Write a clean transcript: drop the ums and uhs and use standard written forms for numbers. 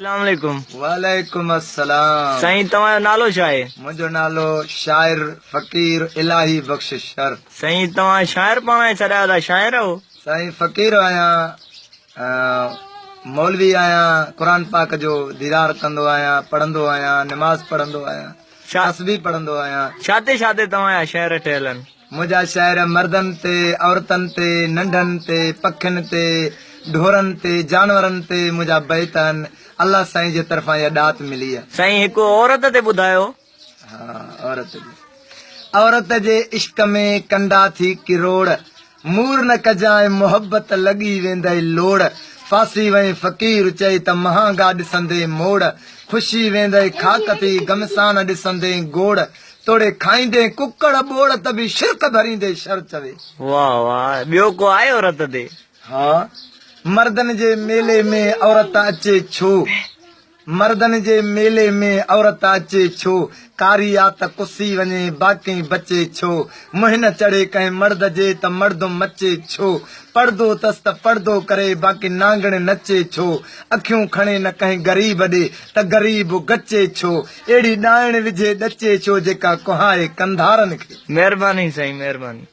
اسلام عليڪم. وعليڪم السلام. سائين توهان جو نالو ڇا آهي؟ منهنجو نالو شاعر فقير الاهي بخش شر. سائين توهان شاعر پاڻ کي سڏايو ٿا شاعر آهو؟ سائين فقير آهيان مولوي آهيان قرآن پاڪ جو ديدار ڪندو آهيان پڙهندو آهيان نماز پڙهندو آهيان تسبيح پڙهندو آهيان. ڇا تي ڇا تي توهان جا شعر ٺهيل آهن؟ منهنجا شعر مردن تي، عورتن تي، ننڍن تي، پکين تي، ڍورن تي، جانورن تي منهنجا بيت آهن. الله سائين جي طرفان اها ڏات ملي آهي. سائين هڪ عورت تي ٻڌايو. ها عورت جي. عورت جي عشق ۾ ڪنڊا ٿي ڪروڙ. مور نه ڪجانء محبت لڳي ويندئي لوڙ. ڦاسي وئين فقير چئي ته مهانگا ڏسندين موڙ. خوشي ويندئي خاڪ ٿي گمسان ڏسندين گوڙ. توڙي کائيندين ڪڪڙ ٻوڙ ته به شرڪ ڀريندي شر چوي. واه واه ٻيو ڪو آهي عورت تي. ها مردن جي ميلي ۾ عورت اچي ڇو مردن جي ميلي ۾ عورت اچي ڇو ڪاري آ ته ڪسي وڃي باقي بچي ڇو منهن نه چڙهي ڪنهن مرد جي ته مرد مچي ڇو پڙدو تس ته پڙدو ڪري باقي نانگڻ نچي ڇو اکيون کڻي نه ڪنهن غريب ڏي ته غريب گچي ڇو اهڙي ڏائڻ وجهي ڏچي ڇو جيڪا ڪهائي ڪنڌارن کي. مهرباني سائين مهرباني.